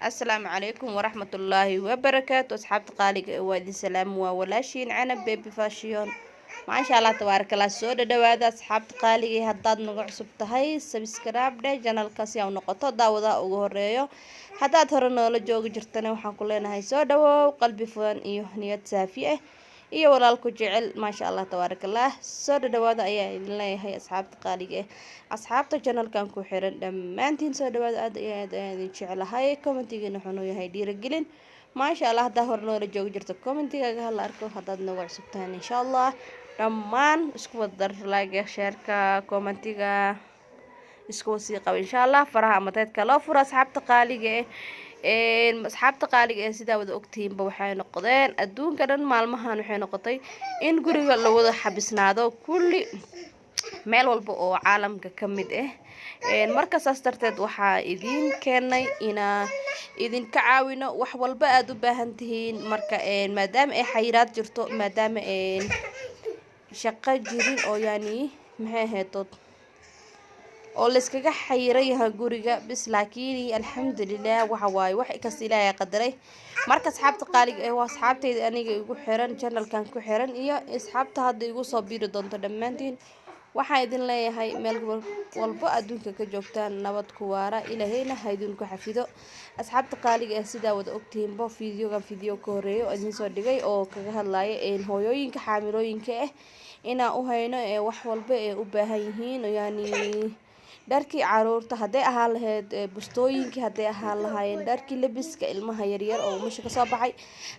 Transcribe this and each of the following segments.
Asalaamu calaykum waraxmatullaahi wabarakaatu. Asxaabta qaaliga ee waa idin salaam, waa walaashiin Canab Baby Fashion. Maasha Allah, tabaarakallah. Soo dhadhawaada asxaabta qaaliga. Haddaad nagu cusub tahay, subscribe dheh channelka si aa u noqoto daawadaha ugu horeeyo. Haddaad hore noola joogi jirtana, waxaan ku leenahay soo dhawow, qalbi furan iyo niyad saafi ah iyo walaalku jecel. Maasha Allah, tabaarakallah. Soo dhadhawaada ayaa idin leeyahay asxaabta qaaliga ah, asxaabta channelkan ku xiran dhammaantiin soo dhawaada. Aad iyo aad ayaan idin jeclahay. Commentigiina wuxuu noo yahay dhiirigelin. Maasha Allah, haddaa hore noola joogi jirto, commentigaaga hala arko. Haddaad nooga cusub tahan, insha Allah dhammaan isku wada dar, like, shareka, commentiga isku sii qaba insha Allah. Faraha ama teedka loo furo asxaabta qaaliga ah. Asxaabta qaaliga ee sidaa wada ogtihiinba, waxay noqdeen adduunka dhan maalmahan waxay noqotay in guriga la wada xabisnaado kulli, meel walba oo caalamka ka mid ah. Marka saas darteed waxaa idiin keenay inaa idinka caawino wax walba aada u baahan tihiin. Marka maadaama ay xayiraad jirto, maadaama shaqo jirin oo yani maxay ahayd oo layskaga xayiran yahay guriga bis, laakiin alxamdulilah, waxa waaye wax kasta Ilaahay qadaray. Marka asxaabta qaaliga eh, waa asxaabtayda aniga igu xiran, channelkan ku xiran, iyo asxaabta hadda igu soo biiri doonto, dhammaantiin waxaan idin leeyahay meel walbo adduunka ka joogtaan nabad ku waara, Ilaahayna ha idinku xafido. Asxaabta qaaliga ah, sidaa wada ogtihiinba, videogan video ka horeeyo oo idin soo dhigay oo kaga hadlaya hooyooyinka xaamilooyinka ah inaan u hayno ee wax walba ee u baahan yihiin, yani dharkii caruurta hadday ahaan lahayd, bustooyinkii hadday ahaan lahaayeen, dharkii labiska ilmaha yaryar oo umusha kasoo baxay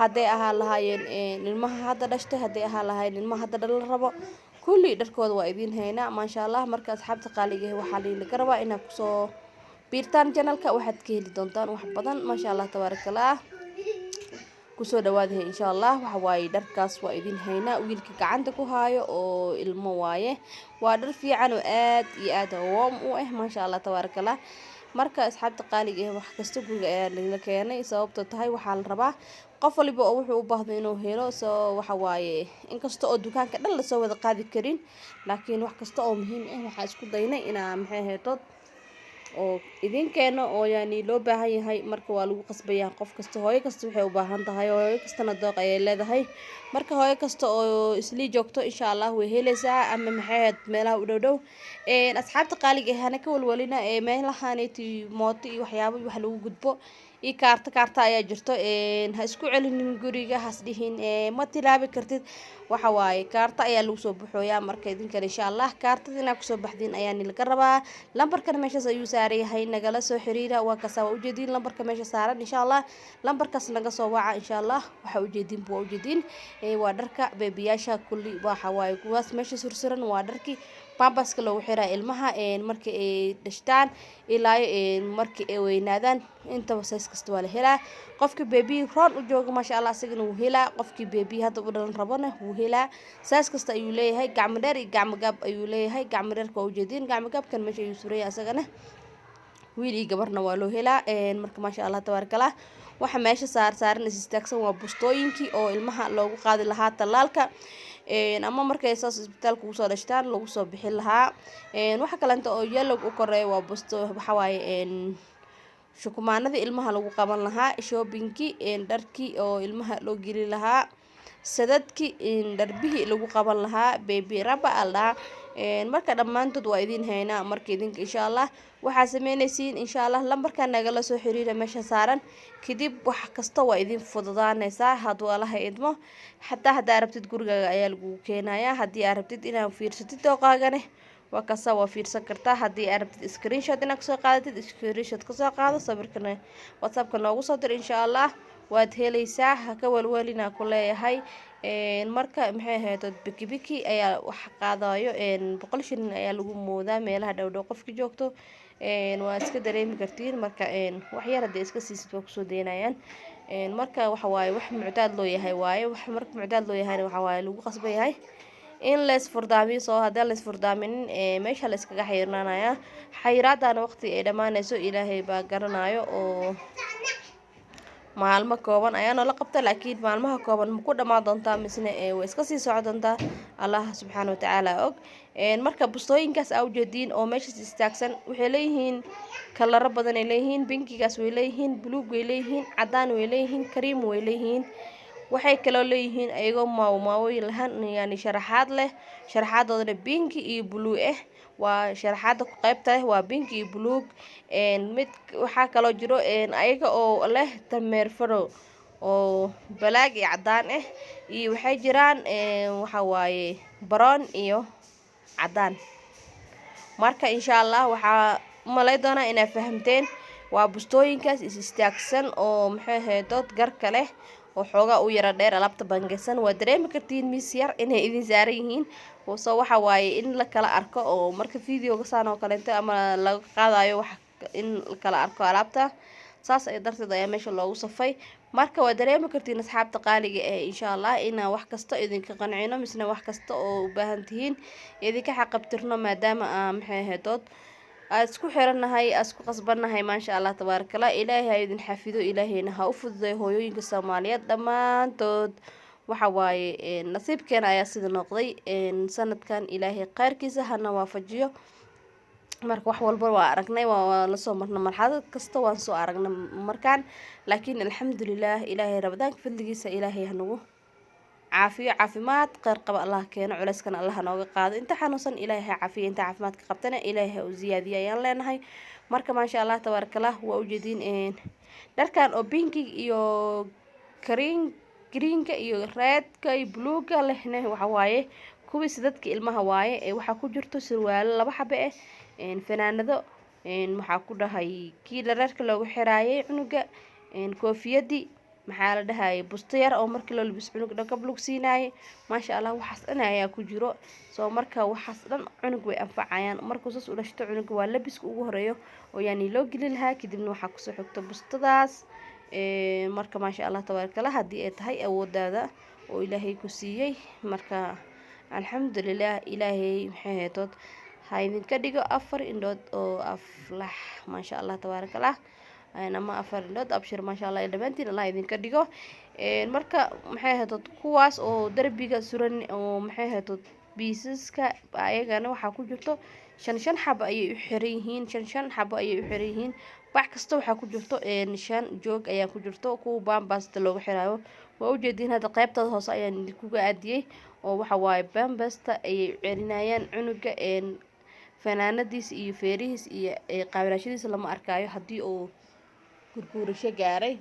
hadday ahaan lahaayeen, ilmaha hadda dhashtay hadday ahaan lahaayeen, ilmaha hadda dhalan rabo, kulli dharkooda waa idiin haynaa, maasha Allah. Marka asxaabta qaaliga ah, waxaa laga rabaa inaad kusoo biirtaan channelka. Waxaad ka heli doontaan wax badan, maasha Allah, tabaarakallah. Kusoo dhawaadahay insha Allah. Waxa waaye dharkaas waa idin haynaa, wiilka gacanta ku haayo oo ilmo waaye. Waa dhar fiican oo aad iyo aad warm u ah, maasha Allah, tabaarakallah. Marka asxaabta qaaliga ah, wax kasta guriga ayaa lala keenay, sababto tahay waxaa la rabaa qof waliba oo wuxuu u baahdo inuu helo. Soo waxa waaye inkasta oo dukaanka dhan lasoo wada qaadi karin, laakiin wax kasta oo muhiim ah waxaa isku daynay inaa maxay ahaytood oo idin keeno oo yani loo baahan yahay. Marka waa lagu qasbayaa qof kasta, hooyo kasta waxay u baahan tahay, hooyo kastana dooq ayay leedahay. Marka hooyo kasta oo islii joogto, insha Allah way helaysaa ama maxay ahayd meelaha u dhow dhow. Asxaabta qaaliga ah, hana ka walwalina ee meelahaneti mooto iyo waxyaabo wax lagu gudbo iyo kaarta kaarta ayaa jirto. Ha isku celinin guriga, has dhihin ma tilaabi kartid. Waxa waaye kaarta ayaa lagu soo baxooyaa. Marka idinkan insha Allah kaartada inaad kusoo baxdiin ayaa nilaga rabaa. Lambarkan meeshaas ayuu saaran yahay, nagala soo xiriira. Waa kaasa, waa ujeediin lambarka meesha saaran. Insha Allah lambarkaas naga soo waca insha Allah. Waxa ujeediin waa ujeediin, waa dharka beebiyaasha kulli. Waxa waaye kuwaas meesha sursuran waa dharkii bambaska loogu xiraa ilmaha marka ay dhashtaan ilaa markii ay weynaadaan intaba. Size kasta waa la helaa. Qofkii baby roon u jooga, maasha Allah, isagana wuu helaa. Qofkii baby hadda u dhalan rabona wuu helaa. Size kasta ayuu leeyahay, gacmo dheer iyo gacmo gaab ayuu leeyahay. Gacmo dheerka waa ujeediin, gacmo gaabkan meesha ayuu suraya, isagana wiil iyo gabarna waa loo helaa. Marka maasha Allah, tabaarakallah. Waxa meesha saar saaran is istaagsan waa bustooyinkii oo ilmaha loogu qaadi lahaa tallaalka ama markay saas isbitaalka ugu soo dhashtaan lagu soo bixin lahaa. Waxa kaleento oo yellow u koreeya waa busto, waxa waaye shukumaanadii ilmaha lagu qaban lahaa, shoppingkii, dharkii oo ilmaha loo geli lahaa, sadadkii, dharbihii lagu qaban lahaa, baby raba aldhaa. Marka dhammaantood waa idin haynaa. Marka idinka insha Allah waxaa sameynaysiin, insha Allah lambarka nagala soo xiriira meesha saaran. Kadib wax kasta waa idin fududaanaysaa hadduu Allaha idmo. Xataa haddaa rabtid, gurigaaga ayaa lagugu keenayaa. Haddii aad rabtid inaad fiirsatid dooqaagane, waa kasa, waa fiirsan kartaa. Haddii aad rabtid screenshot inaad kasoo qaadatid, screenshot kasoo qaado, sawirkana WhatsAppka noogu soo dir, insha Allah waad helaysaa. Ha ka walwalina ku leeyahay. Marka maxay ahayd, bikibiki ayaa wax qaadayo, 100 shilin ayaa lagu moodaa meelaha dhowdhow qofki joogto. Waa iska dareemi kartiin. Marka wax yar haddii iska siisid, waa kusoo daynayaan. Marka waxa waaye wax muctaad loo yahay waaye. Wax marka muctaad loo yahayna, waxa waaye lagu qasban yahay in la isfurdaamiyo. Soo haddaan la isfurdaaminin, meesha la iskaga xayirnaanaya. Xayiraadana waqti ay dhammaanayso Ilaahay baa garanayo, oo maalmo kooban ayaa noola qabta. Laakiin maalmaha kooban ma ku dhammaan doontaa misne way iska sii soco doontaa? Allah subxaana watacaala og. Marka bustooyinkaas aa ujeediin oo meeshaas istaagsan waxay leeyihiin kalaro badan ay leeyihiin. Pinkigaas way leeyihiin, buluug way leeyihiin, cadaan way leeyihiin, cream way leeyihiin. Waxay kaloo leeyihiin ayagoo maawo maawooyin lahan, yani sharaxaad leh. Sharaxaadoodana pinki iyo blue ah waa. Sharaxaada qaybta leh waa pinki iyo buluug. Mid waxaa kaloo jiro ayaga oo leh dameer farow oo black iyo cadaan ah, iyo waxay jiraan waxa waaye brown iyo cadaan. Marka insha Allah waxaa umalay doonaa inaad fahamteen. Waa bustooyinkaas is istaagsan oo maxay ahayd dood garka leh oo xoogaa u yara dheer. Alaabta bangeysan waa dareemi kartiin miis yar inay idin saaran yihiin. So waxa waaye in la kala arko oo marka videoga saan oo kaleeto ama laga qaadayo wax, in la kala arko alaabta, saas ay darteed ayaa meesha loogu safay. Marka waa dareemi kartiin, asxaabta qaaliga eh, insha Allah inaan wax kasta idinka qancino misna wax kasta oo u baahan tihiin idinka xaqabtirno, maadaama aa maxay ahayd dood aad isku xirannahay, aad isku qasbannahay. Maasha Allah, tabaarakallah. Ilaahay ha idin xafido, Ilaahayna ha u fududeeyo hooyooyinka Soomaaliyeed dhammaantood. Waxa waaye nasiibkeena ayaa sida noqday sanadkan. Ilaahay khayrkiisa hana waafajiyo. Marka wax walba waa aragnay, waa lasoo marnay, marxalad kasta waan soo aragnay markaan. Laakiin alxamdulilah, Ilaahay Ramadaanka fadligiisa, Ilaahay hanagu caafiyo, caafimaad kheyr qaba Allah keeno, culeyskana Allah nooga qaado. Inta xanuunsan Ilaahay ha caafiyo, inta caafimaadka qabtana Ilaahay ha u ziyaadiyo ayaan leenahay. Marka maasha Allah, tabaarakallah. Waa ujeediin dharkan oo pinkiga iyo green, greenka iyo redka iyo bluega lehne, waxa waaye kuwii sidadka ilmaha waaye. Ee waxaa ku jirto surwaalo laba xabe ah, fanaanado, waxaa ku dhahay kii dhareerka loogu xiraayay cunuga, koofiyadii, maxaa la dhahayay, busto yar oo markii loo labiso cunuga dhakab lagu siinaayay. Maasha Allah, waxaas dhan ayaa ku jiro. Soo marka waxaas dhan cunug way anfacayaan. Markuu saas u dhashto cunuga, waa labiska ugu horeeyo oo yani loo geli lahaa. Kadibna waxaa kusoo xigto bustadaas. Marka maasha Allah, tabaarakallah, haddii ay tahay awoodaada oo Ilaahay ku siiyey. Marka alxamdulilah, Ilaahay maxay haytood ha idinka dhigo afar indhood oo aflax. Maasha Allah, tabaarakallah, ama afar indhood abshir. Maasha Allah, dhammaantiin Allah idinka dhigo. Marka maxay haytood kuwaas oo darbiga suran oo maxay haytood biisaska, ayagana waxaa ku jirto shan shan xabo ayay u xiran yihiin, shan shan xabo ayay u xiran yihiin. Bac kasta waxaa ku jirto shan joog ayaa ku jirto, kuwa bambasta loogu xiraayo. Waa ujeediin, hadda qaybtada hoose ayaan idinkuga aadiyey oo waxa waaye bambasta ayay u celinayaan cunuga. Fanaanadiis iyo feerihiis iyo qaawanaashadiisa lama arkaayo haddii uu gurguurasho gaaray.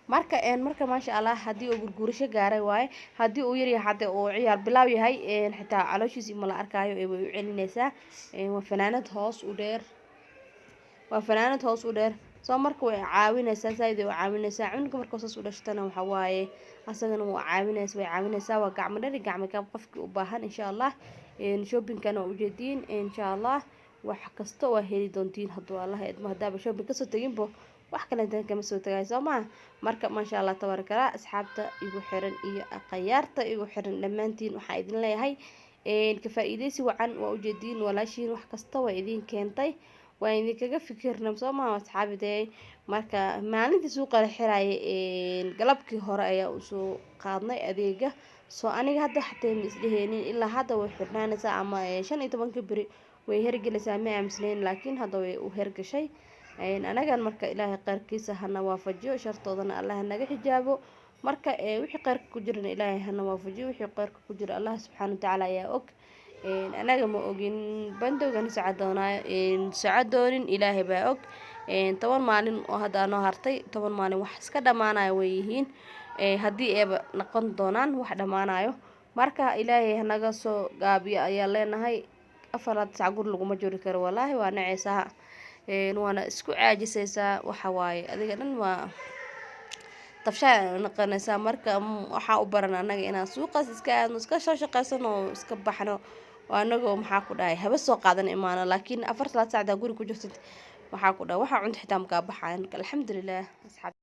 Marka maasha Allah, haddii uu gurguurasho gaaray waaye. Haddii uu yaryahay, hadda uu ciyaar bilaaw yahay, xitaa calooshiisa ma la arkaayo ee way u celinaysaa. Waa fanaanad hoos u dheer, waa fanaanad hoos u dheer. Soo marka way caawinaysaa, zaaid ay u caawinaysaa cunuga. Marka saas u dhashtana, waxa waaye asagana waa caawinaysa, way caawinaysaa. Waa gacmo dheer iyo gacmo gaab qofkii u baahan, insha Allah. Shoppingkana waa ujeediin, insha Allah wax kasta waa heli doontiin hadduu Allah idmo. Haddaaba shopping kasoo teginbo, wax kale intaan kama soo tagay, soo maha? Marka maasha Allah, tabaarakallah. Asxaabta igu xiran iyo aqayaarta igu xiran dhammaantiin, waxaa idin leeyahay ka faa-iideysi wacan. Waa ujeediin, walaashiin wax kasta waa idin keentay, waa idinkaga fikirna, soo maha, asxaabidee? Marka maalintii suuqa la xiraayay galabkii hore ayaa usoo qaadnay adeega. Soo aniga hadda xatee ma isdheheenin ilaa hadda way xirnaanaysaa ama 15-ka beri way hergelaysaa, ma aaminsanayn. Laakiin hadda way u hergashay anagan. Marka Ilaahay kheyrkiisa hana waafajiyo, shartoodana Allah naga xijaabo. Marka wixii kheyrka ku jirana Ilaahay hana waafajiyo. Wixii kheyrka ku jira Allah subxaana watacaala ayaa og, anaga ma ogin. Bandowgana soco doonaayo, soco doonin, Ilaahay baa og. 10 maalin oo hadda noo hartay, 10 maalin wax iska dhammaanayo way yihiin, haddii ayba noqon doonaan wax dhammaanayo. Marka Ilaahay hanaga soo gaabiyo ayaa leenahay. Afaraad sac gur laguma juri karo, walaahi waa naceysaa, waana isku caajisaysaa. Waxa waaye adiga dhan waa tafshaa noqonaysaa. Marka waxaa u baran annaga inaan suuqaas iska aadno, iska soo shaqeysano oo iska baxno. Oo anagoo maxaa ku dhahay haba soo qaadan imaano, laakiin 4 salaad saacdaa guri ku jirtid, waxaa ku dhahay waxaa cunto xitaa makaa baxayan. Alxamdulilah asxaab.